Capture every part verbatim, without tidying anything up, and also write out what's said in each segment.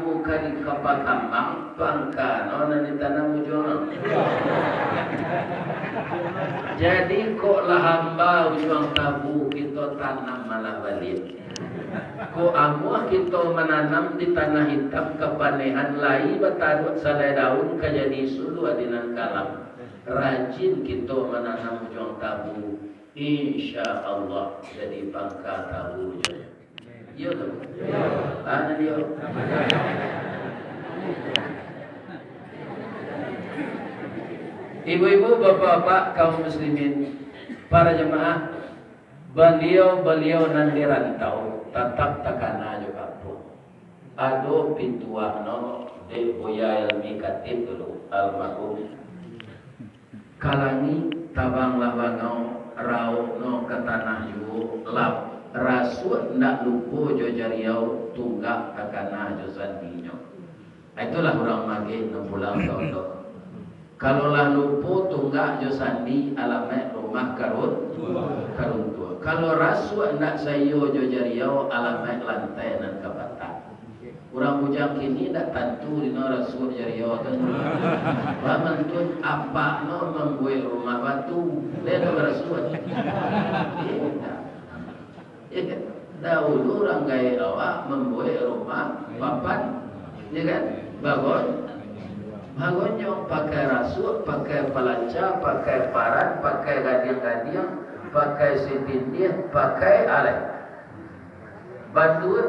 Bukan di kapa kambang, pangka no nan ditanam ujuang no. Jadi, kok lah hamba ujuang tabu, kito tanam malah baliak. Kok amuah kito mananam di tanah itam kapanehan, lai bataruak salai daun, ka jadi suluah di nan kalam. Rajin kito mananam ujuang tabu, insya Allah jadi pangka tabu jo. Iyo tu. Iyo. Ah, nan iyo. Ibu-ibu, bapak-bapak, kaum muslimin, para jamaah, baliau-baliau nan di rantau tatap takana jo kampuang. Ado pituah no dek Buya Ilmi Katib dulu, almarhum. Ka langik tabanglah bangau, raup no ka tanah juo, lap, rasuak ndak lupo jo jariau, tunggak takana jo sandinyo. Itulah urang mageh nan pulang ka ondok. Kalau lah lupo tunggak jo sandi, alamaik rumah karun-, karuntuah. Kalau rasuak ndak saiyo jo jariau, alamaik lantai nan ka patah. Urang bujang kini ndak tantu dino rasuak jariau tu. Bah mantun apak no mambuek rumah batu, lai tu barasuak. Indak. Ya kan? Dahulu urang gaek awak mambuek rumah papan, ya kan? Bagon-, bagonjong, pakai rasuak, pakai palanca, pakai paran, pakai gadiang-gadiang, pakai sitindiah, pakai alai. Bandua,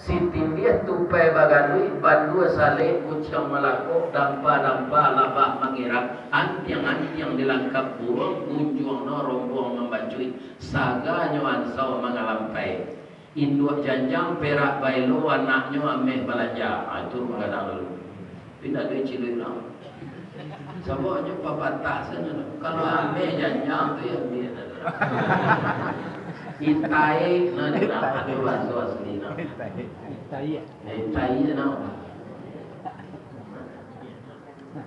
sitindiah, tupai bagaluik, bandua salek, kuciang malakok, dampa-dampa, labah mangirak, antiang-antiang dilangkap buruang, gunjuang no rombuang mambacuik, saganyo ansau mangalampai. Induak janjang perak baelo, anaknyo ameh balanja. Ah, itu kadang dulu. Tapi ndak ado cilik urang. Sabananyo papatah sajo tu. Kalau ameh janjang tu, yo ameh tu. Itai, nah, di urang ado bahaso asli, nah. Itai. Itai, nah.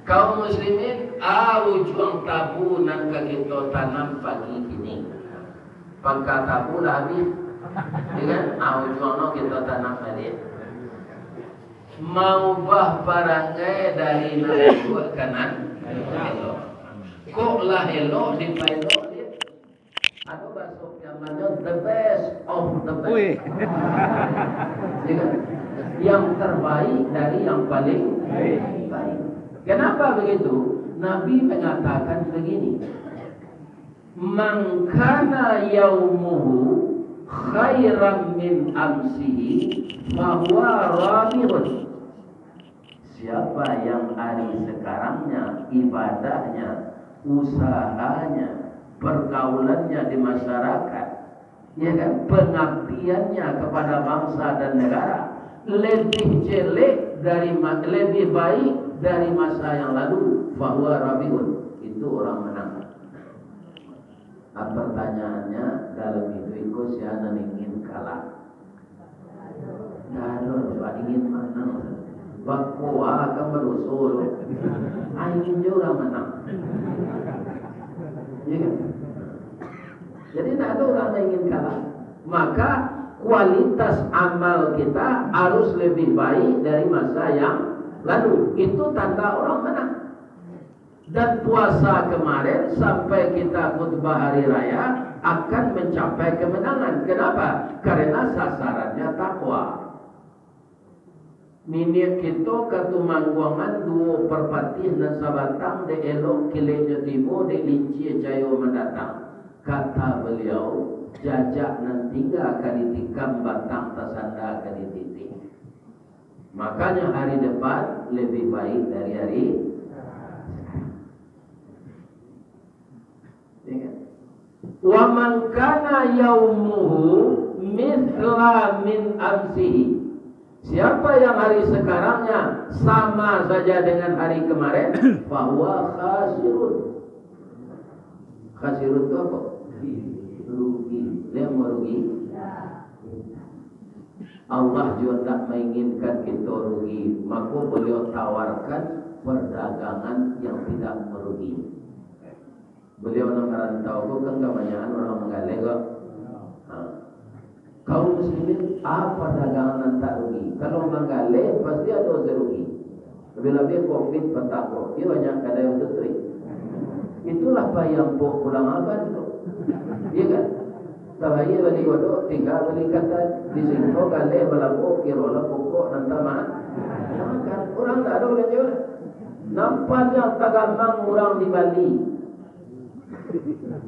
Kaum muslimin, a ujuang tabu nan ka kito tanam pagi kini. Pangka tabu lah abih. Ya kan? A ujuang no kito tanam baliak. Maubah parangai dari nan buruak ka nan elok. Kok lah elok dipaelok, ado bahaso Piamannyo, the best of the best. Wih. Ya kan? Yang terbaik dari yang paling baik. Kenapa begitu? Nabi mengatakan begini, "Man kana yaumuhu khairan min amsihi, fahuwa rabihun." Siapa yang ari sakarangnya, ibadahnya, usahanya, pergaulannya di masyarakat, ya kan, pengabdiannya kepada bangsa dan negara lebih jelek dari ma-, lebih baik dari masa yang lalu, fahuwa rabihun, itu orang menang. Nah, pertanyaannya, dalam itu iko sia nan ingin kalah? Ndak ado, Pak, ingin manang. Bakoa kan badoso tu. Ah, ingin jo urang manang. Ya kan? Jadi, ndak ado urang nan ingin kalah. Maka, kualitas amal kita harus lebih baik dari masa yang lalu. Itu tanda orang manang. Dan puasa kemarin sampai kita khutbah hari raya akan mencapai kemenangan. Kenapa? Karena sasarannya takwa. Niniak kito Katumangguangan duo parpatiah nan sabatang, dek elok kileknyo tibo, dek lincia cayo mandatang. Kata beliau, jajak nan tingga ka ditikam, batang tasanda ka dititih. Makanya hari depan lebih baik dari hari sekarang. Ya kan? "Wa man kana yaumuhu mithla min amsihi." Siapa yang hari sekarangnya sama saja dengan hari kemarin, fahuwa khasirun. Khasirun itu apa? Rugi. Dia mau rugi? Allah juga tidak menginginkan kita rugi, maka beliau tawarkan perdagangan yang tidak merugi. Beliau nan marantau ko kan kabanyakan urang manggaleh ko. Ha. Kaum muslimin, apa dagangan nan tak rugi? Kalau manggaleh, pasti ado rugi. Labiah-labiah covid patang ko, iyo banyak kadai batutuik. Itulah payah ampok pulang aban tu. Iyo kan? Tabayia bali godok, tingga bali katan. Di siko galeh balabo, kirolah pokok nan tamak. Urang tak ado balanjo. Nampak yang tagamang urang di Bali.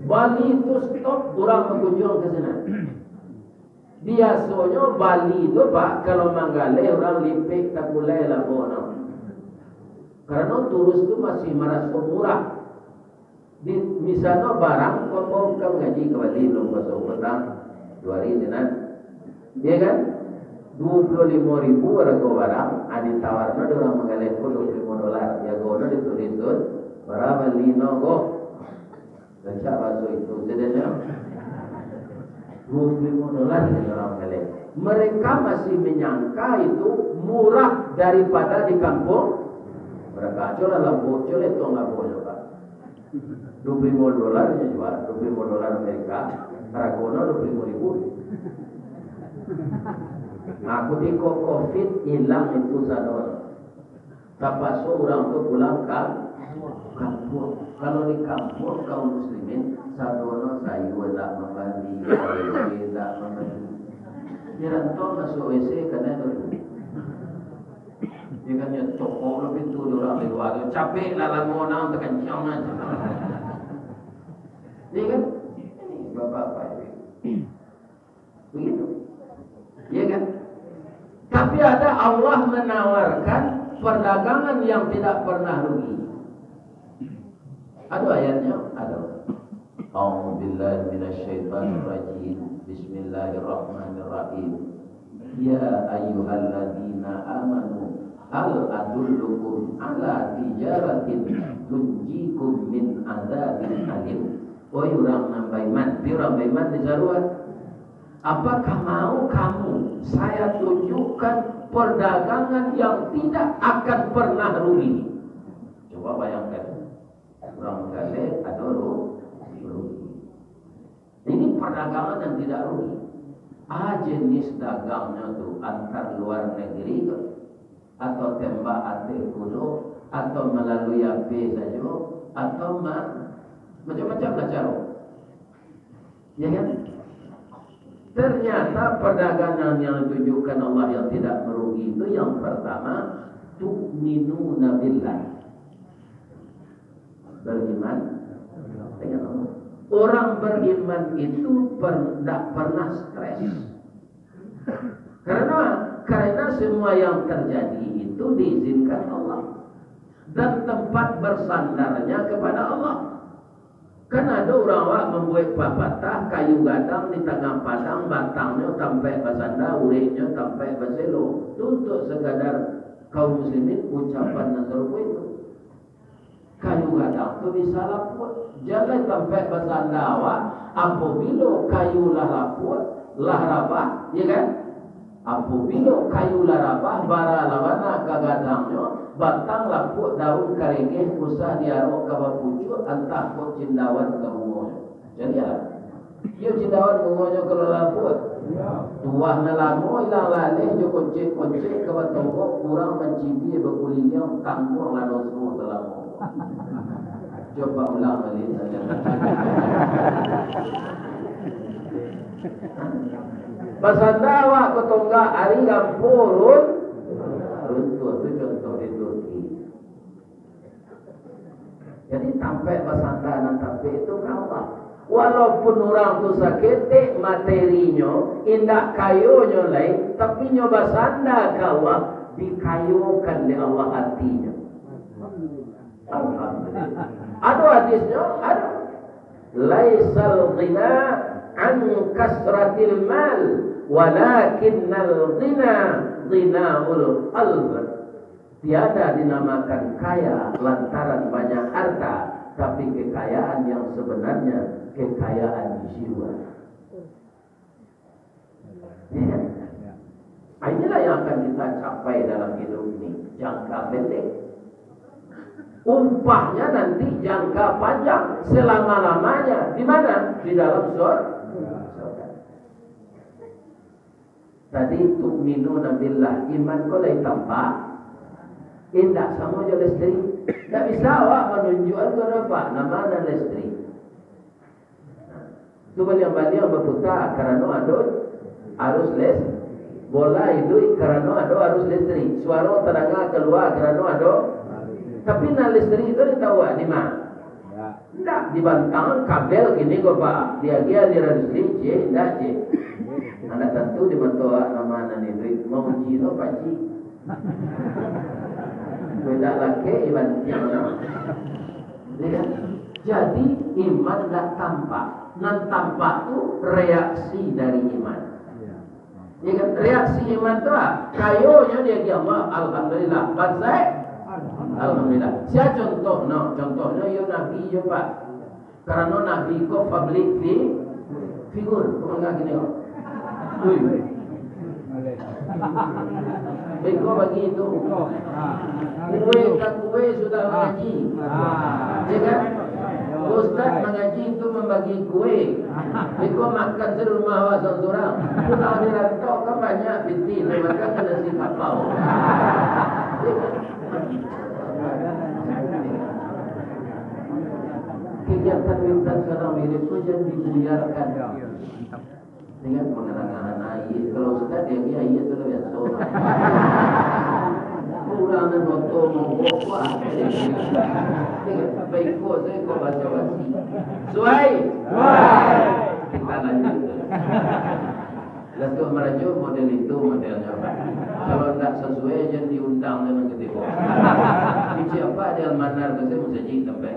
Bali tu stop urang bakunjuang ka sinan. Biasonyo Bali tu, Pak, kalau manggaleh urang lipek takulai labo no. Karano turis tu masih maraso murah. Di, misalnyo barang, kau, kau mangaji ka Bali, bulan puaso patang, duo ari sinan. Iyo kan? Duo puluah limo ribu arago barang, ah, ditawarno dek urang manggaleh ko duo puluah limo dolar. Jagonyo ditulis tu, bara Bali no ko. Rancak baso itu, jadinyo duo puluah limo dolar je urang manggaleh. Mereka masih menyangka itu murah daripada di kampung mereka. Colah labo, colah ituang labonyo, Pak. Duo puluah limo dolar nyo jua, duo puluah limo dolar Amerika, haragonyo duo puluah limo ribu. Nah, kutiko covid, ilang itu sadonyo. Tapaso urang tu pulang ka kampuang. Kalau di kampuang kaum muslimin, sadonyo sayua indak mambali, W C indak mambali. Di rantau masuak W C kanai tu. Dia kan nyo tokok lo pintu di urang di lua tu. Capek lah lamo nang takanciang aja. Dia kan? Ini bapak-bapak ini. Begitu. Ya kan? Tapi ada Allah menawarkan perdagangan yang tidak pernah rugi. Ada ayatnya? Ada. A'udzubillahi minasyaitonirrajim. Bismillahirrahmanirrahim. Ya ayyuhalladzina amanu, hal adullukum ala tijaratin tunjikum min adzabin alim. Oi urang nan baiman, pi urang baiman di saruan. Apakah mau kamu saya tunjukkan perdagangan yang tidak akan pernah rugi? Coba bayangkan, urang manggaleh ado ru-, rugi. Ini perdagangan yang tidak rugi. Ah, jenis dagangnyo tu antar luar negeri ke, atau tembak ateh kudo, atau malalui api sajo, atau ma-, macam-macam lah caro. Ya kan? Ternyata perdagangan yang ditunjukkan Allah yang tidak merugi itu, yang pertama, tu'minuna billah. Beriman dengan Allah. Orang beriman itu per-, tidak pernah stres. Karena, karena semua yang terjadi itu diizinkan Allah. Dan tempat bersandarnya kepada Allah. Kan ado urang awak mambuek papatah, kayu gadang di tangah padang, batangnyo tampek basanda, ureknyo tampek baselo. Tu untuak sakadar kaum muslimin ucapan nan sarupo itu. Kayu gadang tu bisa lapuak. Jan lai tampek basanda awak, apabilo kayu lah lapuak, lah rabah, ya kan? Apabilo kayu lah rabah, bara lah bana ka gadangnyo, batang lapuak, daun karengeh, usah diarok ka bapucuak, antah kok cindawan ka bungonyo. Jadi, alah. Iyo, cindawan bungonyo kalau lapuak. Tuah nan lamo ilang laleh jo koncek-koncek ka batogok, urang mancibia bakuliliang, tangguang lah doso salamo. Coba ulang baliak sajo. Basanda awak ka tonggak ari rampo run-, runtuah. Tu contoh di Turki. Jadi, tampek basanda nan tapek itu ka Allah. Walaupun urang tu saketek materinyo, indak kayonyo lai, tapi nyo basanda ka Allah, dikayokan dek Allah atinyo. Alhamdulillah. Ado hadisnyo, ado. "Laisal ghina an kasratil mal, walakinnal ghina ghinaul qalb." Tiada dinamakan kaya lantaran banyak harta, tapi kekayaan yang sebenarnya kekayaan jiwa. Ya kan? Ah, inilah yang akan kita capai dalam hidup ini, jangka pendek. Upahnya nanti jangka panjang, selama-lamanya. Di mana? Di dalam sur-, surga. Jadi, tu'minuna billah, iman ko lai tampak, indak samo jo listrik. Ndak bisa awak manunjuakan ko, nampak, nan ma nan listrik. Tu baliang-baliang baputa karano ado arus les-, bola iduik karano ado arus listrik. Suaro tadanga kalua karano ado. Tapi nan listrik tu ditahu di ma? Ndak, dibantang kabel kini ko, Pak. Diagiah aliran listrik, je, ndak, je. Ndak tantu di mato awak nan ma nan iduik. Mauji lo, Pak Ji. Beda laki iban tiang nama. Ya kan? Jadi, iman ndak tampak. Nan tampak tu reaksi dari iman. Ya kan? Reaksi iman tu ah, kayonyo diagiah Allah, alhamdulillah. Bansaik, alhamdulillah. Sia contoh, no, contohnyo yo Nabi yo, Pak. Karano Nabi ko public fi-, figure, ko manga kini ko. Ui. Beko bagi itu. Kue ka kue sudah mangaji. Ya kan? Ustaz mangaji itu mambagi kue. Beko makan di rumah awak surang-surang. Pulang di rantau kan banyak pitih, makan ka nasi kapau. Ya kan? Kegiatan-kegiatan saudara mirip tu jangan dibuyarkan. Dengan pengerangan air. Kalau ustaz dia ni air tu dah biasa. Kurang dan motor mogok, wah. Baik, kok saya kok baca basi. Suai. Kita lanjut. Datuk Marajo model itu modelnya, Pak. Kalau ndak sesuai, jangan diundang dalam ketiga. Di siapa ada yang manar ke saya, musajik sampai.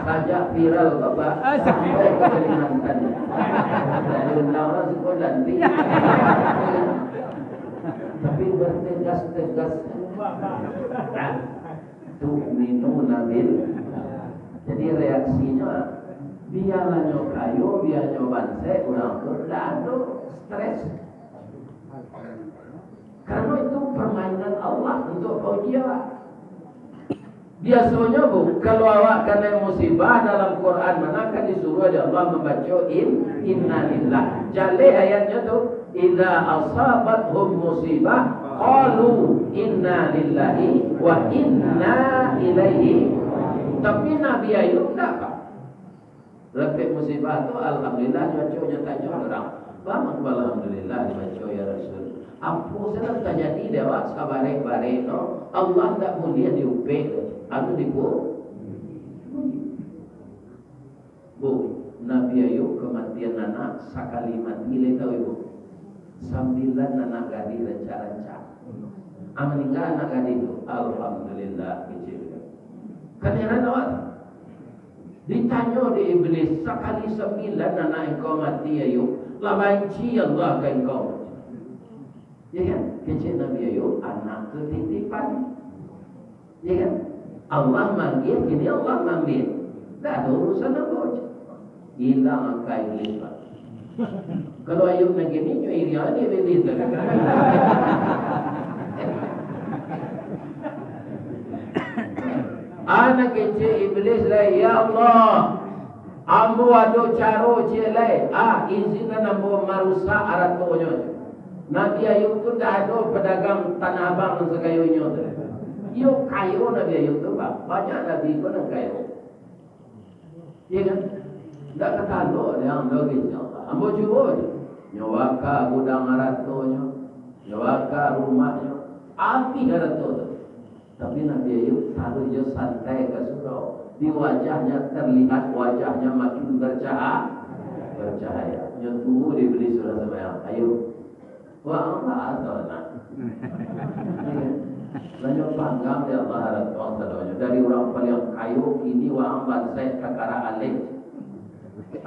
Sajak viral, Bapak, sampai ke Kalimantan. Ndak diundang orang sekolah nanti. Tapi bertegas-tegas. Nah, tu'minuna bil. Jadi reaksinya, bialah nyo kayo, bialah nyo bansaik, urang tu ndak ado stres. Karano itu permainan Allah untuk mauji awak. Biasonyo, Bu, kalau awak kanai musibah dalam Quran, mano kan disuruah dek Allah mambaco in-, innalillah. Jaleh ayatnyo tu, "Idza asabathum musibah, qalu inna lillahi wa inna ilaihi." Tapi Nabi Ayub ndak, Pak. Lapeh musibah tu, alhamdulillah, nyo baco, nyo tanyo urang. Baa mangko alhamdulillah dibaco, ya Rasul? Apo sajo tajadi dek awak sabarek-barek no, Allah ndak buliah diupek, anu dipu-, Bu, Nabi Ayub kamatian anak, sakali mati lai tahu, Ibu? Sambilan anak gadih rancak-rancak. Ah, maningga anak gadih tu, alhamdulillah, kecek. Kan heran awak. Ditanyo dek Iblis, "Sakali sambilan anak engkau mati, Ayub, lah banci Allah ka engkau." Ya kan? Kecek Nabi Ayub, anak tu titipan. Ya kan? Allah manggil, kini Allah manggil. Ndak ado urusan apo. Ilang akai Iblis, Pak. Kalau Ayub nan kini, nyo iri aja Iblis tu. Anak kecil Iblis lah, "Ya Allah, ambo ado caro ciek lai, ah, izinan ambo marusak aratonyo." Nabi Ayub tu ndak ado padagang Tanah Abang nan sakayo inyo tu. Iyo kayo Nabi Ayub tu, Pak. Banyak nabi ko nan kayo. Iya kan? Ndak katalok dek ang doh, insyaallah. Ambo cubo je. Nyo baka gudang aratonyo, nyo baka rumahnyo, abih arato tu. Tapi Nabi Ayub taruih jo santai ka surau. Di wajahnya terlihat wajahnya makin bercaha-, bercahaya. Nyo tunggu di beli surau sambayang. Ayub, Waang lah atau nak. Lah nyo panggang dek Allah, harap tuang sadonyo. Dari urang paliang kayo, kini waang bansaik takara aleh.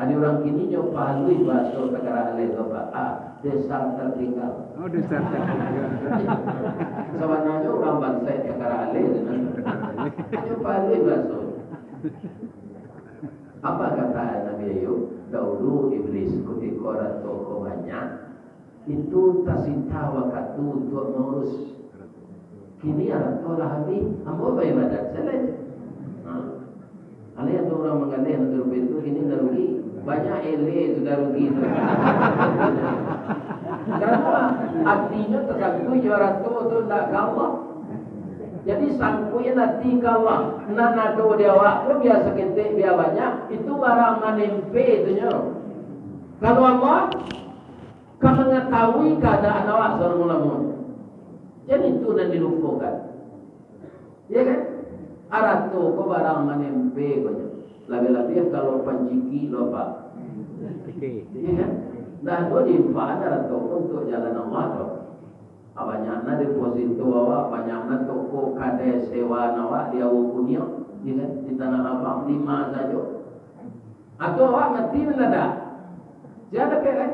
Ado urang kini nyo paluih bahaso takara aleh tu, Pak. Ah, dasar tertinggal. Oh, dasar tertinggal. Sabananyo urang bansaik takara aleh tu nah. Nyo paluih bahaso. Apa kata Nabi Ayub? Daulu Iblis kutiko arato ko banyak, itu tasita wakatu untuak maurus. Kini arato lah abih, ambo baibadat sajo. Ha. Alai ado urang manggaleh nan sarupo itu, kini lah rugi. Banyak ele sudah rugi tu. Karano atinyo tasantuik jo arato tu, ndak ka Allah. Jadi, sangkuikan ati ka Allah. Nan ado di awak tu, bia saketek, bia banyak, itu barang manimpe tu nyo. Kalau Allah ka mangatahui kaadaan awak salamo-lamonyo. Jan itu nan dilupokan. Iya kan? Arato ko barang manimpe ko nyo. Labiah-labiah kalau pancikik lo, Pak. Oke. Iya kan? Nah, ko diinfakan arato ko untuak jalan Allah tu. Ah, banyak na deposito awak, banyak na toko kadai sewaan awak di Awo Kuniang, iya kan? Di Tanah Abang, di ma sajo. Atau awak mati mandadak? Sia dapek lai?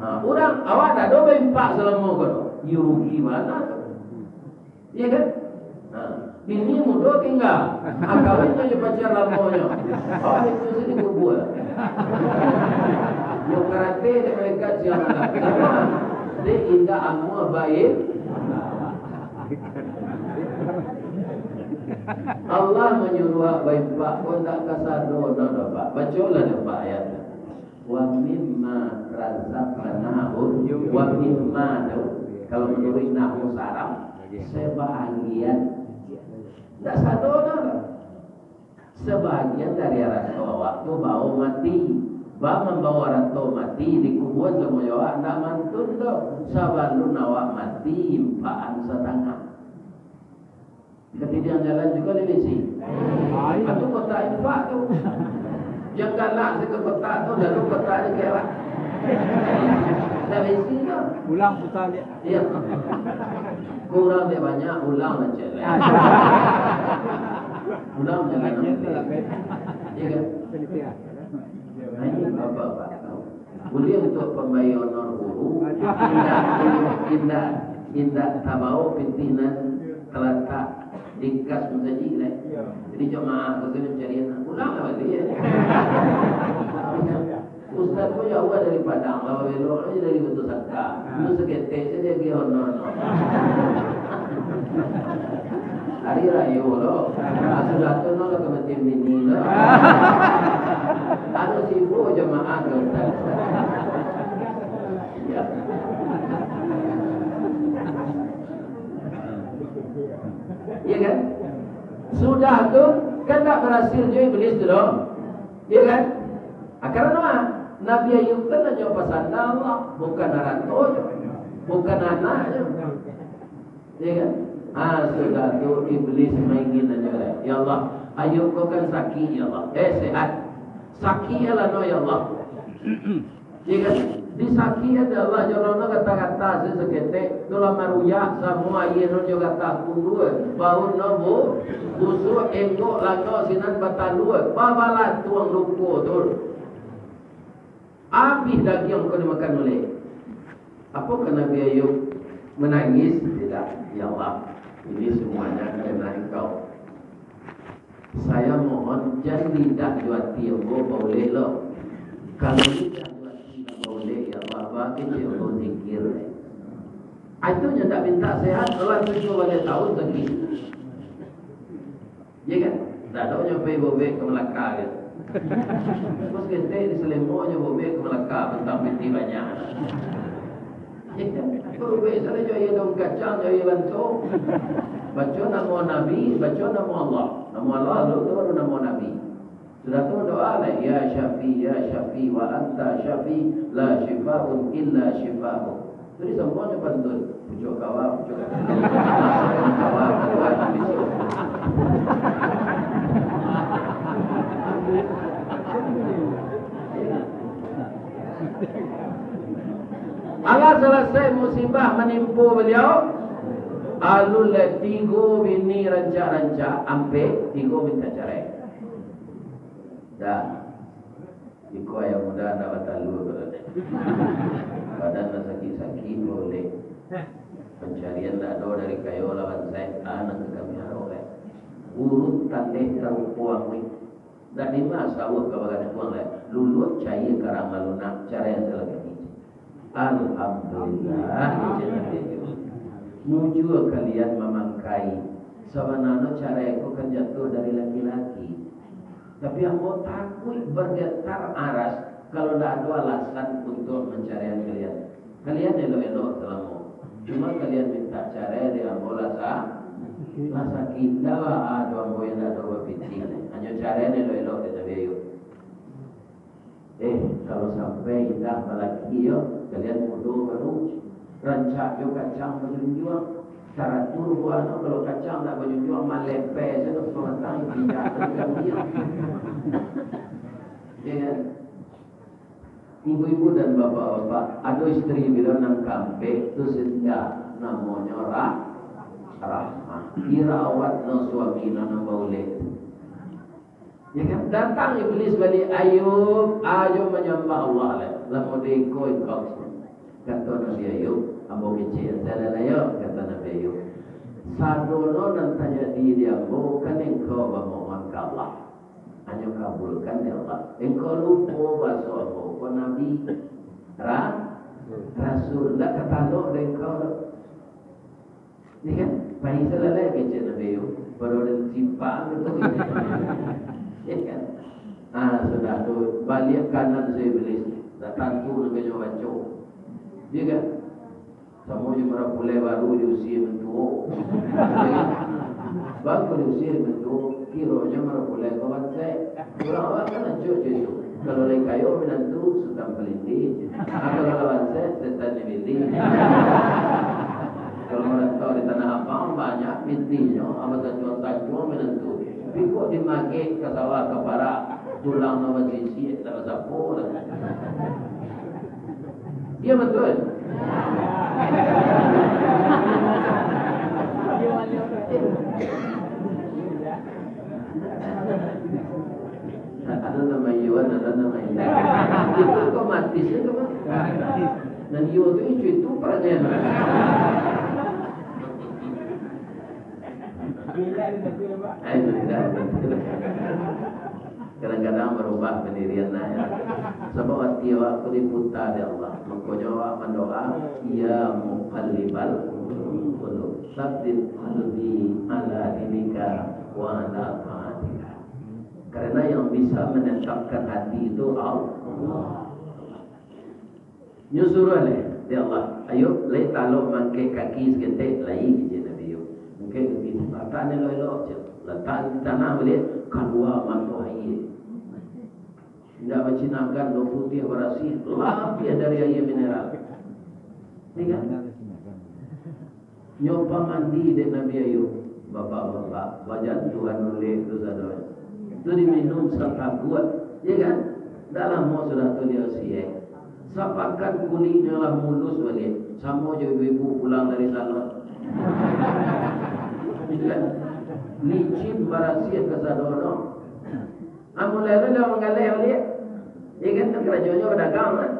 Nah, urang, awak ndak ado baimpak salamo ko. Iyo, rugi bana tu. Iya kan? Nah, bini mudo tingga, ah, kawin jo pacar lamonyo. Awak itu sini kubur. Yo karate dek malaikat siang malam. Dek indak amuah baim. Allah manyuruah baimpak ko ndak kasado no doh, Pak. Bacolah dek Pak ayat tu. "Wa mimma razaqnahum," wa mimma tu, kalau manuruik nahwu Arab, sabahagian. Ndak sado no doh. Sabahagian dari arato awak tu bao mati. Ba mambawa arato mati, dikubuan samo jo awak, ndak mantun doh. Sabalun awak mati, impakan satangah. Katidiang jalan juo di Bisi. Atu kotak infak tu. Jan galak se ka kotak tu, lalu kotak di kewat. Dari sini lah. Ulang putar dia. Iya. Kurang dek banyak, ulang lah, cek lah. Ulang jalan. Iya kan? Nah, ini bapak-bapak tahu. Buliah untuak pambayia honor guru, indak, indak, indak tabao pitih nan talatak di kas musajik lai. Jadi jamaah ko tu mancari anak. Pulang lah baliak, ya. Ustaz ko jauah dari Padang, lah babelok aja dari Batu Sangka. Itu saketek saja dia honor no. Hari rayo lo. Ah, sudah tu no lah kematian bini lo. Anu sibuk jamaah tu, Ustaz. Ya. Iya kan? Sudah tu, kan tak berhasil juga iblis tu doh. Iya kan? Ah, karena Nabi Ayub kan hanyo pasanda Allah, bukan arato je, bukan anak je. Iya kan? Ah, sudah tu iblis maingin aja lah. Ya Allah, Ayub ko kan sakik, ya Allah. Eh, sehat. Sakik lah no, ya Allah. Iya kan? Disakik aja Allah, jolong no kata-kata se saketek, tu lah maruyak samo aia no jo gatah kundua, baun no bu-, busuk, enggok langau sinan batalua, babalah tuang luko tu. Abih dagiang ko dimakan ulek. Apo ka Nabi Ayub manangis? Tidak. Ya Allah, ini semuanya karena Engkau. Saya mohon, jan lidah jo ati ambo baulek lo. Kalau lidah jo ati lah baulek, ya Allah, bagi cek ambo zikir. Ah, itu nyo ndak minta sehat, lah tujuah baleh tahun sakik. Iya kan? Ndak ado nyo pai bobek ka Malaka kan. Bos gentek di Salembok nyo bobek ka Malaka, bantang pitih banyak. Iya kan? Bobek sajo jo aia daun kacang, jo aia banto. Baco namo Nabi, baco namo Allah. Namo Allah dulu, tu baru namo Nabi. Sudah tu doa lah, "Ya Syafi, ya Syafi, wa anta Syafi, la syifa'un illa syifa'u." Tu disambuangnyo pantun. Pucuk kawa, pucuk kawa, kawa, kawa, pucuk. Alah salasai musibah manimpo baliau, alun lah tigo bini rancak-rancak, ampek, tigo minta carai. Dah. Iko ayam muda ndak batalua ko tadi. Badan lah sakik-sakik, baulek. Pancarian ndak ado dari kayo lah bansai, ah, nan ka kami harok, eh. Urut tandeh tarupo angui. Ndak dima sawah ka bagaduang lai. Luluak caia karang malunak, carai nan salakali. Alhamdulillah, ujar Nabi Ayub. Mujua kalian mamangkai. Sabananyo carai ko kan jatuah dari laki-laki. Tapi ambo takuik bergetar aras kalau ndak ado alasan untuak mancarian kalian. Kalian elok-elok salamo. Cuma kalian mintak carai dek ambo lah sa-, lah sakik. Ndak baa doh ambo nan ndak ado bapitih. Hanyo carai nan elok-elok dek Nabi Ayub. Eh, kalau sampai indak balaki yo, kalian mudo baru. Rancak jo kacang bajunjuang. Taratur buah tu, kalau kacang ndak bajunjuang, malepeh sajo tu, sabatang pijak tu. Ya kan? Ibu-ibu dan bapak-bapak, ado istri bilo nan kampek tu setia, namonyo Rah-, Rahmah. Dirawat no suami no nan baulek. Ya kan? Datang Iblis baliak, "Ayub, ayo manyambah Allah lai. Lah mode iko engkau." Kato Nabi Ayub, "Ambo kecek sajo lah yo," kato Nabi Ayub. "Sadono nan tajadi di ambo, kan engkau bamohon ka Allah. Hanyo kabulkan, ya Allah. Engkau lupo baso ambo ko nabi, ra-, rasul, ndak katalok dek engkau doh." Ya kan? Pai salalai kecek Nabi Ayub, pado den simpang tu. Ya kan? Ah, sudah tu, baliak kanan si Iblis. Dah tantu namonyo baco. Ya kan? Samo jo marapulai baru diusia mintuo. Baru diusia mintuo, kironyo marapulai ka bansaik. Urang awak kan acok jo itu. Kalau lai kayo minantu, sutan palindih. Ah, kalau lah bansaik, setan di bilik. Kalau marantau di Tanah Abang, banyak pitihnyo, abah tancuang-tancuang minantu. Tapi kok dimagek ka sawah, ka parak, tulang nyo basisiak, ndak basapo doh. Iyo, batua. Ado namo iyo, ado namo indak. Itu otomatis itu, Pak. Nan iyo tu, itu, itu perangai. Ai, indak. Kadang-kadang barubah pandirian nah, ya. Sabab ati awak tu diputa dek Allah. Makonyo awak mandoa, "Ya muqallibal qulub, tsabbit qalbi ala dinika wa ala taatika." Karena yang bisa menetapkan hati itu Allah. Nyo suruah lai dek Allah, "Ayo, lai talok mangkek kaki saketek lai," kecek Nabi Ayub. Mangkek kaki, "Latak ni elok-elok," cek. Latak di tanah baliak, kalua mato aia. Indak bacinagan doh, putiah barasiah, labiah dari aia mineral. Iyo kan? Nyo pamandi dek Nabi Ayub, bapak-bapak, bajatuahan ulek tu sadonyo. Tu diminum sakaguak, iyo kan? Dak lamo sudah tu diusia. Sapakan kuliknyo lah mulus baliak, samo jo ibu-ibu pulang dari salon. Iyo kan? Licin barasiah kasadonyo. Amun lalu dah manggaleh baliak. Iyo kan? Karajonyo badagang kan?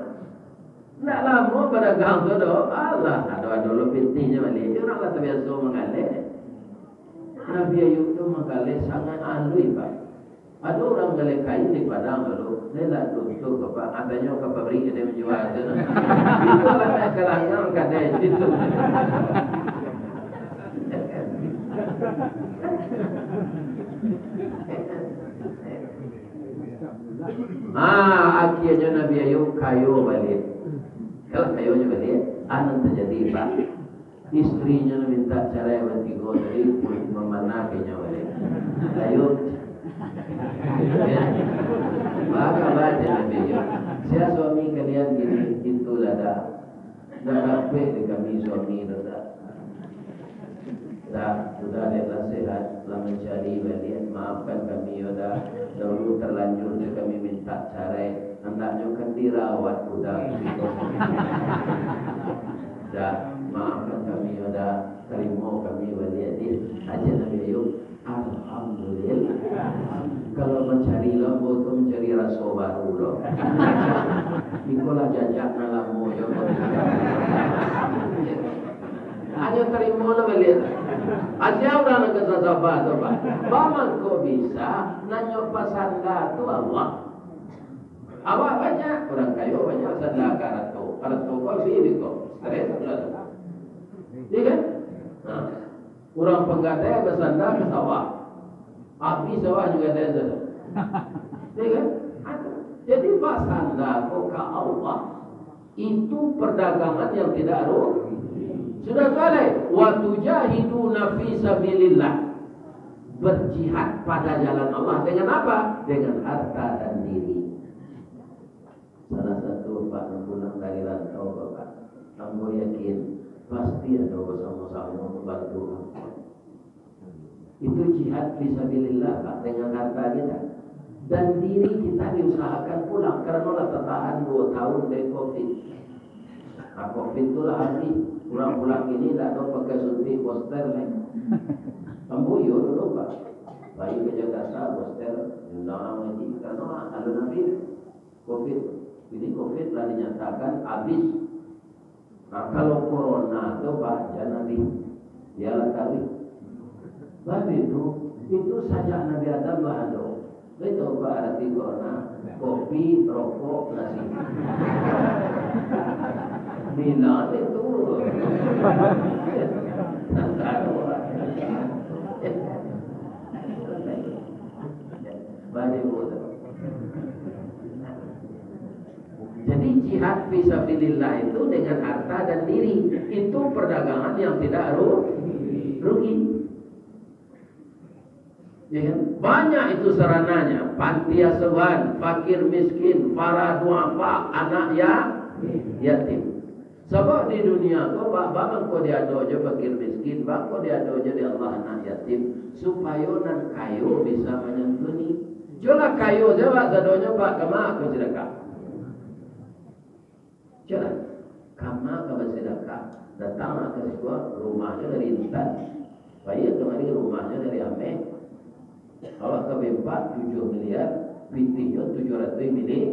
Ndak lamo badagang tu doh, alah, ado-ado lo pitihnyo baliak. Urang lah tabiaso manggaleh. Nabi Ayub tu manggaleh sangaik aluih, Pak. Ado urang manggaleh kain di Padang dulu, dia lah tutup, Pak. Atanyo ka pabrik dia manjua tu, nah. Itu lah naik kalangang kadai situ. Ah, akhirnyo Nabi Ayub kayo baliak. Kalau kayonyo baliak, a nan tajadi, Pak? Istrinyo nan mintak carai batigo tadi, mamanah ka inyo baliak. Ayub. Ya. Baa kaba, cek Nabi Ayub? Sia suami kalian kini? Itulah, Da. Ndak dapek di kami suami tu, Da. Da, sudah dek lah sehat, lah mancari baliak, maafkan kami yo, Da. Dahulu terlanjur dek kami mintak carai, andaknyo kan dirawat budak kito. Da, maafkan kami yo, Da. Tarimo kami baliak, Da. Aja Nabi Ayub. Alhamdulillah. Kalau mancari lo, ambo tu mancari raso baru lo. Iko lah jajak nan lamo jo. Hanyo tarimo lo baliak. Aja urang nan ka sasaba tu, Pak. Baa mangko bisa, nan nyo pasanda tu Allah. Awak banyak, urang kayo banyak sanda ka arato. Arato ko abih beko. Stres lah tu. Iyo kan? Nah. Urang panggadai basanda ka sawah. Abih sawah jo gadai sado. Iyo kan? Jadi, basanda ko ka Allah. Itu perdagangan yang tidak rugi. Sudah tu lai, "Wa tujahiduna fi sabilillah." Berjihad pada jalan Allah dengan apa? Dengan harta dan diri. Salah satu Pak yang pulang dari rantau, Bapak, ambo yakin pasti ado basamo-samo mambantu. Itu jihad fisabilillah, Pak, dengan harta kita. Dan diri kita diusahakan pulang, karena lah tertahan dua tahun dari covid. Nah, covid tu lah habis. Pulang-pulang ini tak ada pakai suntik booster lagi. Ambo iyo dulu, Pak. Baik ke Jakarta, booster, undang orang lagi. Karena alun habis. Covid. Ini covid lah dinyatakan habis. Nah, kalau corona tu, Pak, jan habis. Dialah taruih. Babi tu, itu sajak Nabi Adam lah ado. Itu, Pak, arti corona. Kopi, rokok, nasi. Bila itu. Tak tahu, Pak. Babi tu. Jadi, jihad fisabilillah itu dengan harta dan diri. Itu perdagangan yang tidak ru-, rugi. Ya kan? Banyak itu sarananya, panti asuhan, fakir miskin, para duafa, anak ya-, yatim. Sabab di dunia ko, ba-, ba mangko diado jo fakir miskin, ba mangko diado jo di Allah anak yatim, supayo nan kayo bisa manyantuni. Jolah kayo sajo, Pak, sadonyo, Pak, kama ka basidakah? Jolah, kama ka basidakah? Datanglah ka siko, rumahnyo dari Intan. Pai kamari rumahnyo dari Ameh. Awak ka bempak tujuah miliar, pitihnyo tujuah ratuih miliar.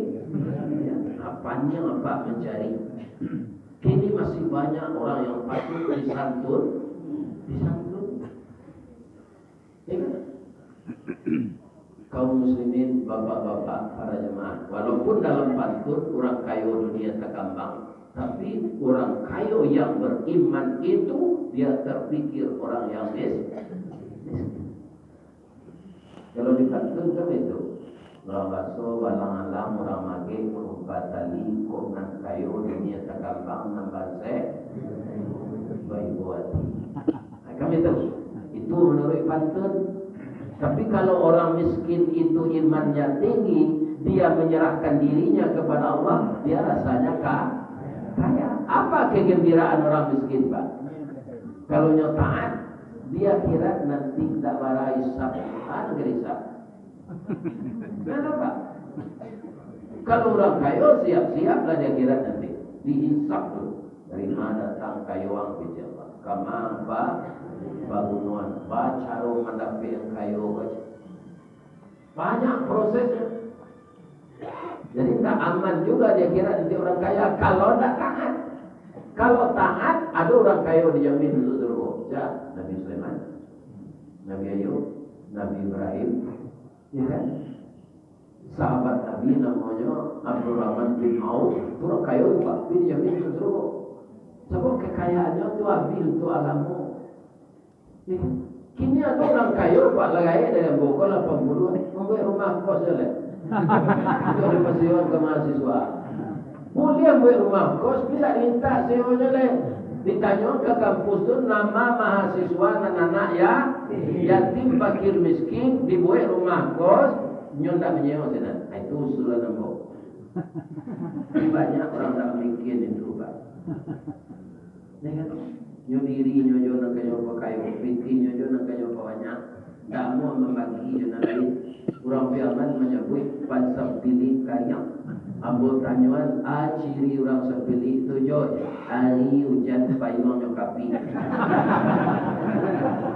Nah, paniang Apak mancari. Kini masih banyak orang yang patut disantun, disantun. Ya kan? Kaum muslimin, bapak-bapak, para jemaah, walaupun dalam pantun urang kayo dunia takambang, tapi urang kayo yang beriman itu dia terpikir orang yang mis-, miskin. Kalau di pantun kan itu, urang baso balang-alang, urang magek maumpat tali, kok nan kayo dunia takambang, nan bansaik baibo ati. Nah, kan itu. Itu menurut pantun. Tapi kalau orang miskin itu imannya tinggi, dia menyerahkan dirinya kepada Allah, dia rasanya ka-, kaya. Apa kegembiraan orang miskin, Pak? Kalau nyo taat, di akhirat nanti tak bara hisab. Anu ka hisab. Kenapa? Kalau urang kayo, siap-siaplah di akhirat nanti. Dihisab tu. Dari ma datang kayo ang, kecek Allah. Kama ba-, bagunoan. Ba caro mandapek ang kayo ko. Banyak prosesnya. Jadi, ndak aman juga di akhirat nanti orang kaya kalau ndak taat. Kalau taat, ada orang kaya dijamin masuk surga. Siapa? Nabi Sulaiman, Nabi Ayub, Nabi Ibrahim, ya kan? Sahabat Nabi namanya Abdurrahman bin Auf, itu orang kaya, Pak, tapi dijamin masuk surga. Sebab kekayaannya tu habis untuk agama. Kini ado urang kayo, Pak, lai dari ambo ko lapan puluah, mambuek rumah kos se lai. Untuak dipasewa ka mahasiswa. Buliah mambuek rumah kos, tapi indak dimintak sewonyo lai. Ditanyo ka kampus tu, nama mahasiswa nan anak ya-, yatim, fakir miskin, dibuek rumah kos, nyo indak manyewa sinan. Ah, itu usulan ambo. Tapi banyak urang indak mamikia itu, Pak. Ya kan? Nyo diri nyo jo nan kanyo pakayo, pitih nyo jo nan kanyo pabanyak. Ndak amuah mambagi jo nan lain. Urang Piaman manyabuik, "Pan sampilik kariang." Ambo tanyoan, a ciri urang sampilik tu, jo? Ari ujan payuang nyo kapik.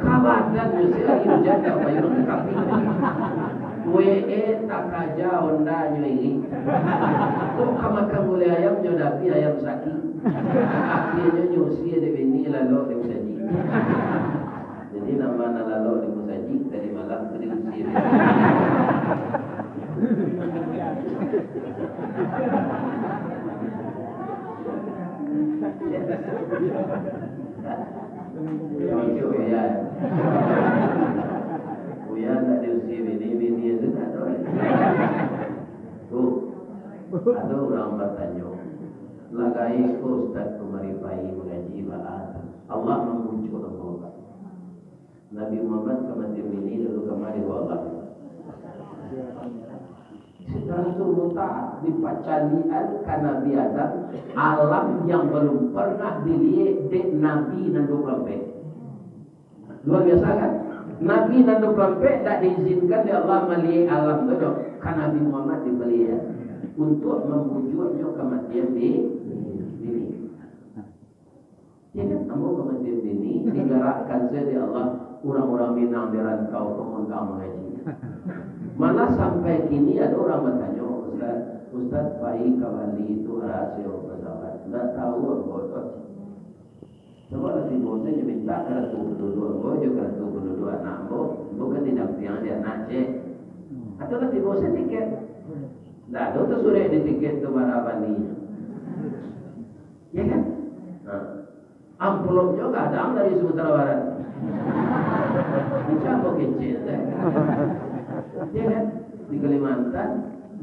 Kabadan nyo se ari ujan jo payuang nyo kapik. W E takaja onda nyo irik. Kok ka makan gulai ayam nyo dapi ayam sakik. Akhianyo nyo usia dek bini lalok di musajik. Jadi, nama nan lalok di musajik tadi malam tu diusir. Macam Uyan. Uyan tak diusir bini, bini tu tak tahu. Tu, ada orang bertanya. Lah gaek ko ustaz kamari pai mangaji baa. Allah mambujuak ambo, Pak. Nabi Muhammad kamatian bini lalu kamari, wallah. Sidratul Muntaha, di pacalian ka Nabi Adam, alam yang balum parnah diliek dek Nabi nan duo puluah ampek. Luar biasa, kan? Nabi nan duo puluah ampek dak diizinkan dek Allah maliek alam tu doh. Ka Nabi Muhammad dibaliek, untuak mambujuaknyo kamatian di bini. Ya kan? Ambo kamatian bini, digarakkan sajo dek Allah urang-urang Minang di rantau ka Mongkang mangaji. Malah sampai kini ado urang batanyo, "Ustaz, Ustaz pai ka Bali tu rasio apo?" Ndak tahu ambo tu. Sabab lah tibo sajo mintak ka ratu panduduak ambo jo ka ratu panduduak anak ambo, ambo kan didampiang dek anak ciek. Atau lah tibo sajo tiket. Ndak ado tasurek di tiket tu bara Bali. Ya kan? Nah, amplopnyo gadang dari Sumatera Barat. Macam ambo kecil, eh. Ya kan? Di Kalimantan,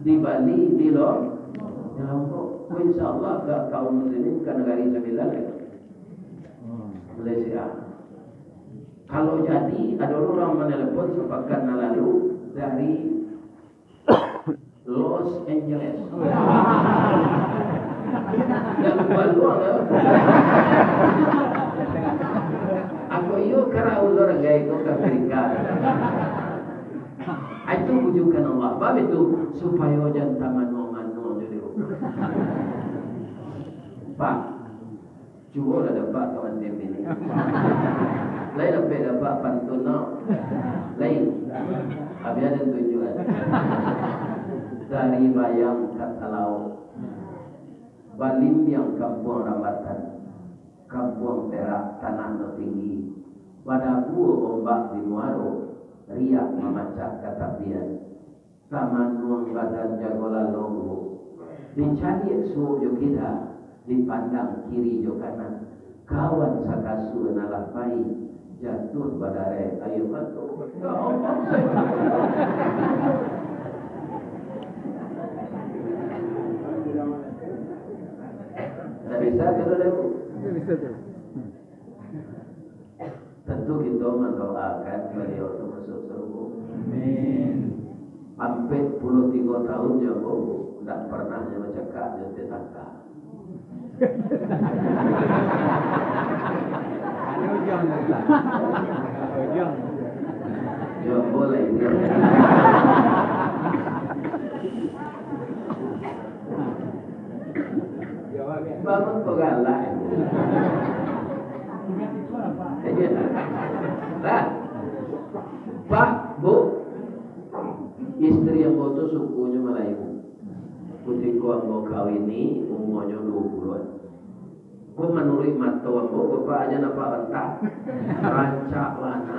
di Bali, di Lo-, di Lombok. Oh, insya Allah ka kaum muslimin ka Nagari Sambilan, Malaysia. Kalau jadi, ado urang manelepon sapakan nan lalu dari Los Angeles. Jan baluang lah. Ako iyo kara ulur gai ko ka Amerika. Ai tu bujukan Allah. Bab itu, supayo jan tamanuang-manuang jo di rumah. Pak, cubolah dapek kawan tim ini. Lai dapek dapek pantun no. Lai. Abih aden tunjuak. Dari Bayang ka Talaok. Balimbiang kampuang rambatan. Kampuang Perak tanah no tinggi. Badabua ombak di muaro. Riak mamacah ka tapian. Tamanuang badan jago lalogo, dicaliak suok jo kida, dipandang kiri jo kanan. Kawan sakasua nan lah pai, jatuah badareh aia mato. Ya Allah. Ndak bisa tu, Dek, Bu? Ndak bisa tu. Tantu kito mandoakan baliau tu masuak sarugo. Amin. Ampek puluah tigo tahun jo ambo, ndak parnah nyo bacakak jo tetangga. Ado ujuang tu, Ustaz. Ado ujuang. Jo ambo lai. Bangun kok galak. Nah, Pak, Bu, istri ambo tu sukunyo Malayu. Kutiko ambo kawini, umurnyo duo puluah. Ko manuruik mato ambo, Bapak aja nampak rantah. Rancak bana.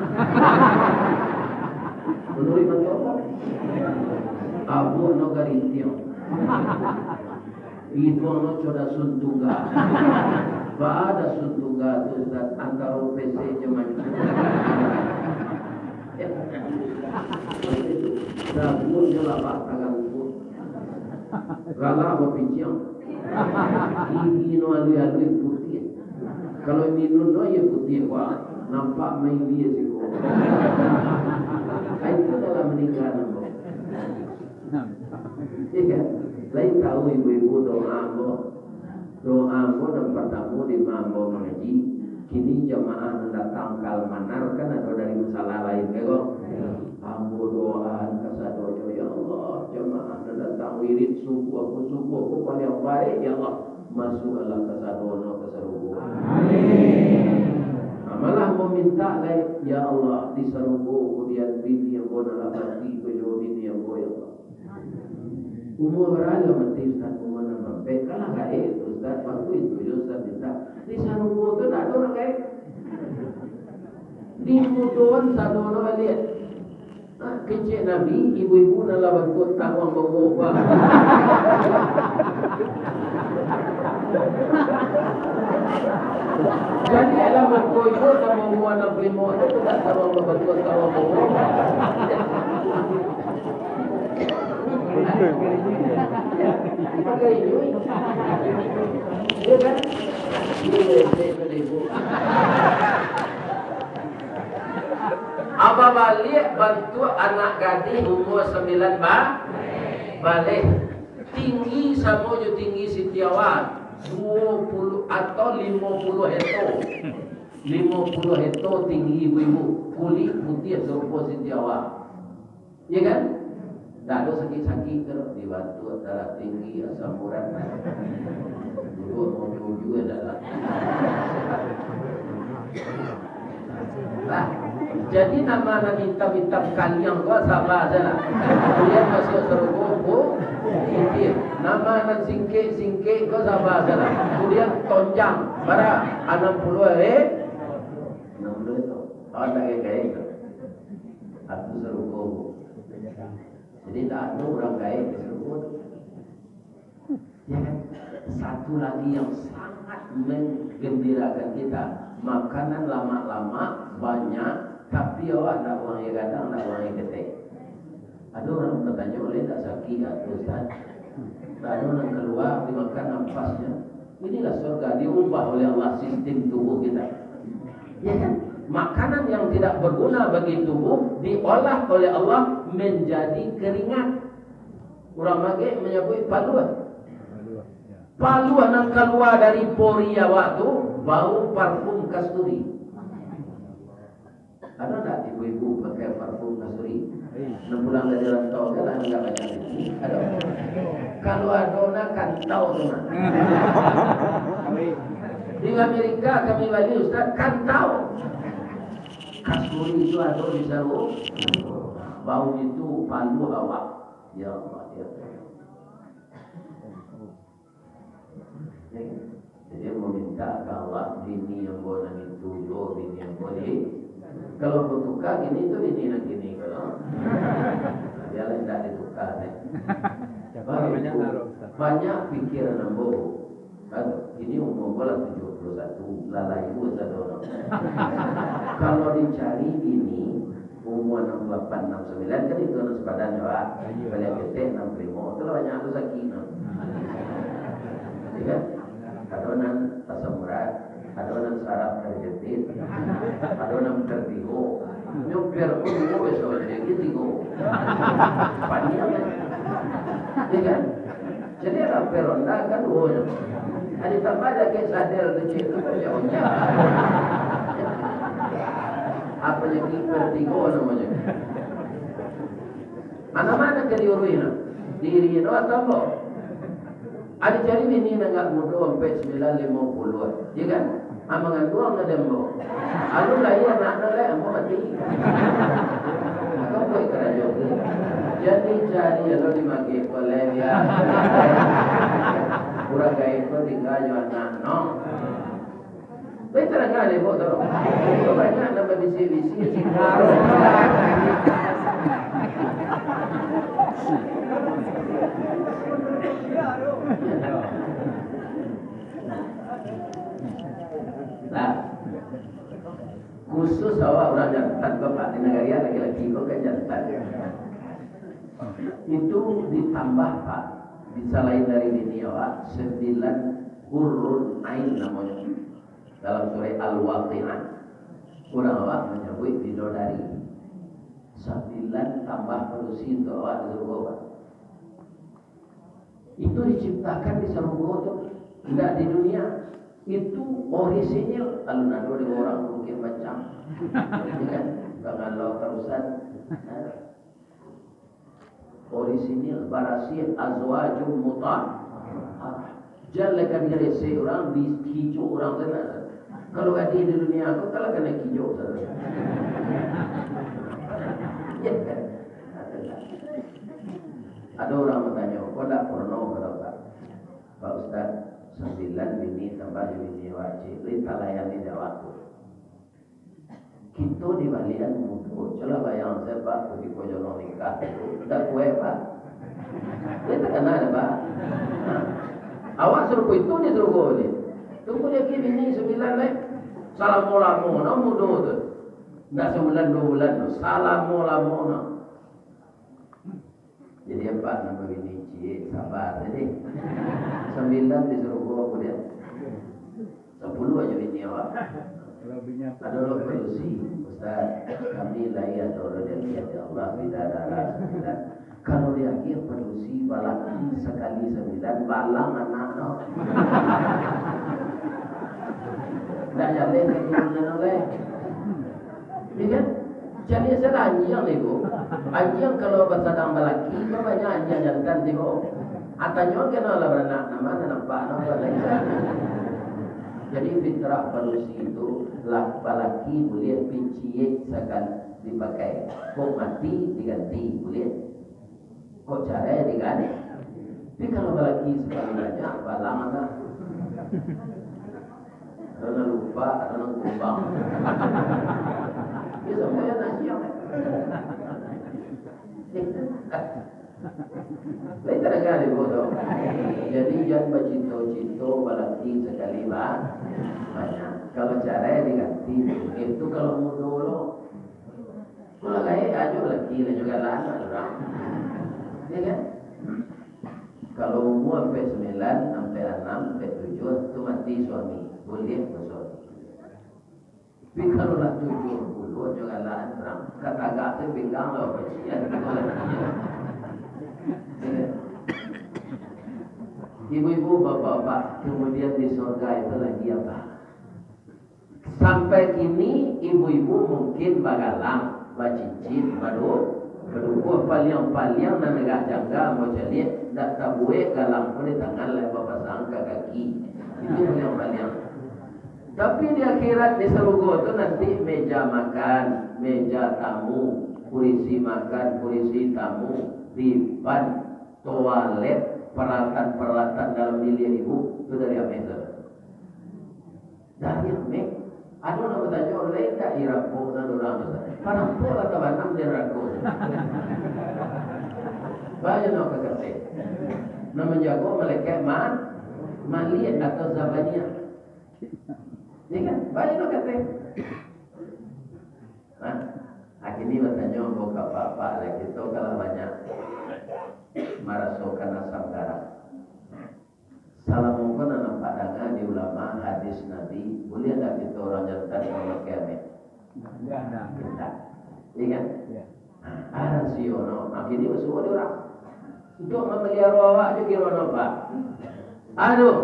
Manuruik mato ambo. Abuak no garintiang. Iduang no co dasun tungga. Baa dasun tungga tu, Ustaz, antaro pesek jo mancung. Dabuak jo labak tagalungkuang. Galak bapiciang. Gigi no aluih-aluih putiah. Kalau minun no aia putiah, wah, nampak mailia siko. Ai, itu dalam maningga nampak. Iya kan? Lain tahu ibu-ibu doa ambo. Doa ambo nan partamo di ambo mangaji. Kini jamaah nan datang ka Almanar kan ado dari masalah lain, ya kok? Ambo doaan kasadonyo, ya Allah, jamaah nan datang wirid subuah ko, subuah ko paliang barek, ya Allah, masuaklah kasadonyo ka sarugo. Amin. Nah, malah ambo mintak lai, ya Allah, di sarugo ko dian bini ambo nan lah mati ko jo bini ambo, ya Allah. Umur bara lah mati, Ustaz? Umur anam ampek. Kalah gaek tu, Ustaz. Baru itu jo Ustaz minta. Di sarugo tu ndak ado urang gaek. Di mudoan sadono baliak. Ah, kecek Nabi, ibu-ibu nan lah bantuak taruang bawok, bah. Jadi, alah mangko ibu nan baumua anam puluah limo tu, tu ndak taruang, bantuak taruang bawok. Pakai inyo. Iya kan? Iya, iya, iya, iya. Abah baliak bantuak anak gadih umua sambilan ba-, baleh. Tinggi samo jo tinggi Siti Hawa, duo puluah atau limo puluah heto. Limo puluah heto tinggi ibu-ibu, kulik putiah sarupo Siti Hawa. Iya kan? Ndak ado sakik-sakik tu, dibantuak darah tinggi, asam urat. Duduak mau jujur adalah. Lah, jadi nama nan itam-itam kaliang ko saba sajolah. Kemudian masuak sarugo, bu-, putiah. Nama nan singkek-singkek ko saba sajolah. Kemudian tonjang, bara? Anam puluah, eh? Anam puluah tu. Awak tak gaek-gaek tu. Aku sarugo, bu. Jadi, tak ada urang gaek di sarugo tu. Ya kan? Satu lagi yang sangat menggembirakan kita, makanan lamak-lamak banyak, tapi awak ndak wangi gadang, ndak wangi ketek. Ada orang bertanya, "Oleh tak sakit atu, Ustaz?" Lalu nan kalua dimakan ampasnya. Inilah surga, diubah oleh Allah sistem tubuh kita. Ya kan? Makanan yang tidak berguna bagi tubuh diolah oleh Allah menjadi keringat. Urang Magek manyabuik paluah. Paluah nan kalua dari pori awak tu bau parfum kasturi. Ada ndak ibu-ibu pakai parfum kasturi? Nan pulang dari rantau kan lah, ndak banyak rezeki. Ada. Kalau ado, nak kantau tu, nak. Di Amerika kami bali, Ustaz, kantau. Kasturi itu ado di sarugo. Bau itu paluah awak. Ya Allah, ya Allah. Jadi, ambo minta ka Allah, bini ambo nan itu juo, bini ambo di. Kalau ambo tuka bini tu, bini nan kini ko lo. Bialah indak dituka deh. Banyak pikiran ambo. Kan, kini umur ambo lah tujuah puluah satu, lah layu sado no. Kalau dicari bini, Umua anam puluah lapan, anam puluah sambilan kan itu anak sepadan jo, Pak. Iyo. Baliak ketek anam puluah limo, tu lah banyak tu sakik, nah. Iyo kan? Ado nan asam urat, ado nan saraf terjepit, ado nan tertigo. Nyo biar pun duo biaso aja, gitu tigo. Paniang kan? Iyo kan? Jadi, rapel Honda kan duo nyo. Ado tambah lagi sadel tu, cik, tu banyak ujian. Apo lagi, vertigo namonyo. Mana-mana ka diuruih no. Diri no atau ambo? Ado cari bini nan agak mudo, ampek sambilan, limo puluah, iyo kan? Ah, manganduang ka dek ambo. Alun lahia anak tu lai, ambo mati. Mako buek karajo tu. Jadi cari lo di magek ko lai, yo. Urang gaek ko tingga jo anak, no. Tapi tarang dek ambo tu. Banyak nan babisik-bisik. Nah, khusus awak urang jantan ko, Pak, di nagari laki-laki ko kan jantan. Itu ditambah, Pak, di salain dari bini awak, sambilan hurun ain namonyo. Dalam surah Al-Waqiah, urang awak manyabuik bidodari. Sambilan tambah padusi untuak awak di surugo, Pak. Itu diciptakan di sarugo tu, indak di dunia. Itu orisinil, alun ado di urang Bukik Bacang. Kan? Bangalo tarusan. Orisinil, barasiah, azwajum mutahharah. Jan lai ka diresek urang, dikijuak urang tu nah. Kalau gadih di dunia ko, kalau kanai kijuak sajo. Ado urang batanyo, "Kok ndak porno?" kato, Pak. "Pak Ustaz, sambilan bini tambah jo bini wajib, lai talayani dek awak tu." Kito di balian mudo, cubolah bayangkan sajo, Pak, kutiko jodoh nikah tu, ndak kuaik, Pak. Lai takana dek, Pak. Nah, awak sarupo itu di sarugo ni. Tunggu lai bini sambilan lai. Salamo-lamo no mudo tu. Ndak sabulan duo bulan tu. Salamo-lamo no. Jadi apak nan babini ciek, saba sajo. Sambilan di sarugo, kemudian sapuluah ajo bini awak. Ado lo padusi, "Ustaz, kami lai ado rajaki dari Allah, bidadara sambilan. Kalau diagiah padusi balaki sakali sambilan, balang anak no." Ndak jaleh keturunan lai. Iyo kan? Jadi salah anjiang ni, Bu. Anjiang kalau basadang balaki, kan banyak anjiang jantan, Bu. Atanyo kena lah baranak, nama nak nampak, nama lagi. Jadi fitrah padusi tu lah balaki buliah, pi ciek sakali dipakai. Kok mati diganti buliah. Kok carai diganti. Tapi kalau balaki sakali banyak, balang lah. Ado nan lupa, ado nan kumbang. Iyo, samo nan anjiang. Lain tadanga di bodoh. Jadi, jan bacito-cito balaki sakali ba-, banyak. Kalau carai diganti, itu kalau mudo lo. Kalau gaek ajo laki lah, juo galak anak urang. Iyo kan? Kalau umua ampek sambilan, ampek anam, ampek tujuah, tu mati suami. Buliah basuami. Tapi kalau lah tujuah puluah, juo galak anak urang. Katagak tu pinggang lah, apa sih? Aduh, laki. Iyo kan? Ibu-ibu, bapak-bapak, kemudian di surga itu lagi apa? Sampai kini, ibu-ibu mungkin bagalang, bacincin, badu-, badukuah, paliang-paliang nan agak jangga, ambo caliak, ndak tabuek galang ko di tangan, lai bapasang ka kaki. Itu paliang-paliang. Tapi di akhirat, di sarugo tu nanti meja makan, meja tamu, kurisi makan, kurisi tamu, dipan, toalet, peralatan-peralatan dalam biliak ibu, tu dari ameh tu. Dari ameh. Ado nan batanyo, "Lai ndak dirampok nan urang tu?" Parampok lah tabanam di narako. Banyak nan ka kateh. Nan manjago malaikat ma-, Malik atau Zabaniah. Iyo kan? Banyak nan ka kateh. Nah, kini batanyo ambo ka apak-apak lah, kito kan lah banyak marasokan asam garam. Salamo ko nan apak danga di ulama, hadis Nabi, buliah ndak kito urang jantan mamakai ameh? Indak. Indak. Iyo kan? Iyo. Nah, rasio no, kini basuo di urang. Untuak mamaliharo awak jo kiro no, Pak. Aduh,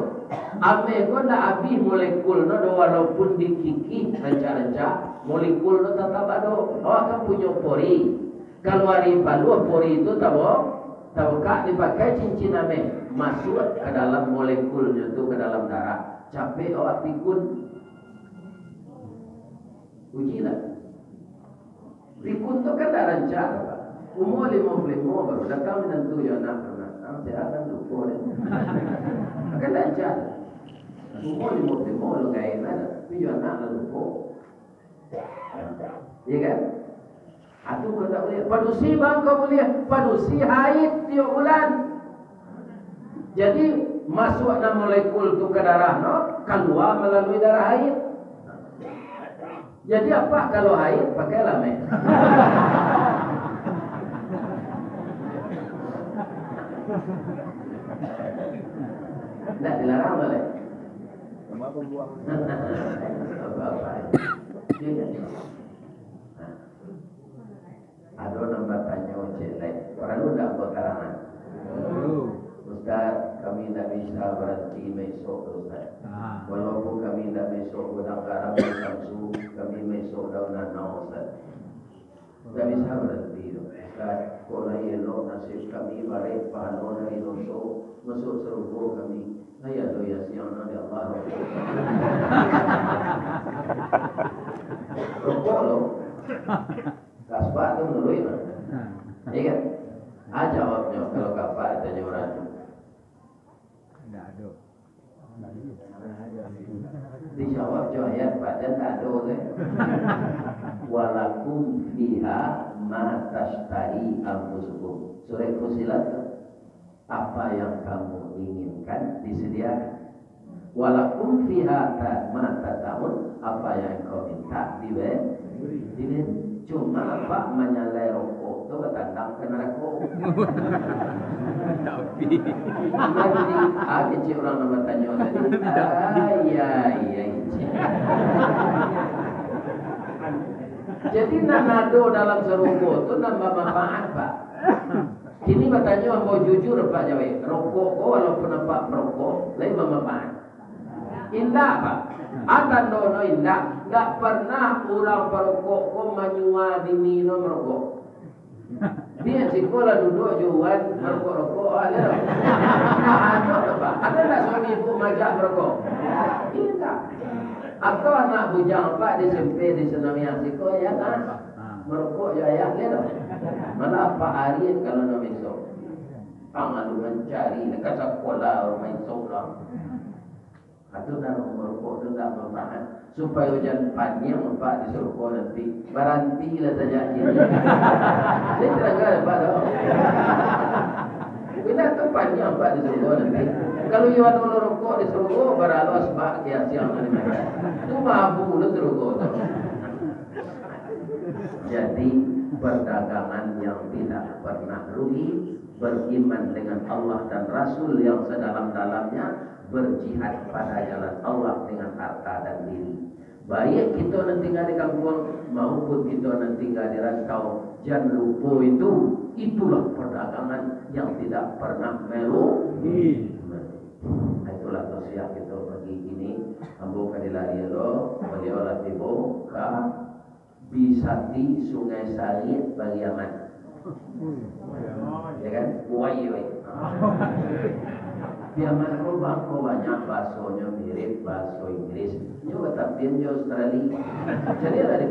ameh ko ndak abih molekul no doh, walaupun dikikih rancak-rancak, molekul no tatap ado. Awak kan punyo pori. Kaluari paluah pori tu tabo-, tabukak, dipakai cincin ameh, masuak ka dalam molekulnyo tu, ka dalam darah. Capek awak pikun. Ujilah. Pikun tu kan dak rancak, Pak. Umua limo puluah limo baru datang minantu jo anak, anak. Ah, sehat kan, lupo deh. Kan dak rancak. Umua limo puluah limo lo gaek lah, tapi jo anak lah lupo. Iyo kan? Atu ko ndak buliah. Padusi bang ko buliah. Padusi haid tiok bulan. Jadi, masuak nan molekul tu ka darah no, kalua malalui darah haid. Jadi, apak kalau haid, pakai lameh. Ndak dilarang oleh. Apa-apa. Iyo kan? Nah. Ado nan batanyo ciek lai, paralu ndak ambo tarangan? Paralu. Ustaz, kami ndak bisa baranti maisok tu, Ustaz. Ah. Walaupun kami ndak maisok godang garam di Samsu, kami maisok daun nanau, Ustaz. Ndak bisa baranti tu. Ustaz, kok lai elok nasib kami, barek pahalo dari doso, masuak sarugo kami. Lai ado Yasin nan di Allah. Rokok lo. Kasbah tu manuruik lah. Iyo kan? Ah, jawabnyo, kalau ka apak ditanyo urang tu. Ndak ado. Dijawab jo ayat, badan ndak ado, kan? "Walakum fiha ma tasytahi anfusukum." Surah Fussilat tu. Apa yang kamu inginkan disediakan. "Walakum fiha ta-, ma tad'un," apa yang engkau minta dibe-, Jadi, cuma apak manyalai rokok tu batandang ka narako. Tapi. Nanti, ah, kecil urang nan batanyo tadi. Ai, ai, ai, kecil. Jadi, nan ado dalam sarugo tu nan bamanfaat, Pak. Kini batanyo ambo jujur, Pak Jawek, rokok ko walaupun apak parokok, lai bamanfaat? Indak, Pak. Ah, tandonyo indak. Ndak pernah urang parokok ko manyua bini no marokok. Di siko lah duduak jo wan marokok-rokok, ah, yo. Nah, ado, Pak. Ado ndak suami ibu maajak marokok? Indak. Atau anak bujang, Pak, di S M P di Senamiah siko, yo, nah. Marokok jo ayah, yo, nah. Malah Pak Arief kalau nan besok. Pang lalu mancari, ka sakolah, main sorang. Atu nan marokok tu ndak manfaat. Supayo jan paniang, Pak, di sarugo nanti. Barantilah sajak kini. Jadi, tarangkan, Pak, tu. Bila tu paniang, Pak, di sarugo nanti. Kalau iyo anu rokok di sarugo, baralos, Pak, kiasiang tadi makan. Tu mabu tu sarugo tu. Jadi, perdagangan yang tidak pernah rugi, beriman dengan Allah dan Rasul yang sedalam-dalamnya, berjihad pada jalan Allah dengan harta dan diri. Baik kito nan tinggal di kampuang maupun kito nan tinggal di rantau, jan lupo itu, itulah perdagangan yang tidak pernah merugi. Nah, itulah tausiah kito pagi kini. Ambo ka dilari lo, baliau lah tibo ka Bisati Sungai Sarik, Pariaman. Ya kan? Wai, wai. Piaman ko bangko banyak bahasonyo mirip bahaso Inggris. Nyo batapian jo Australia. Jadi lah di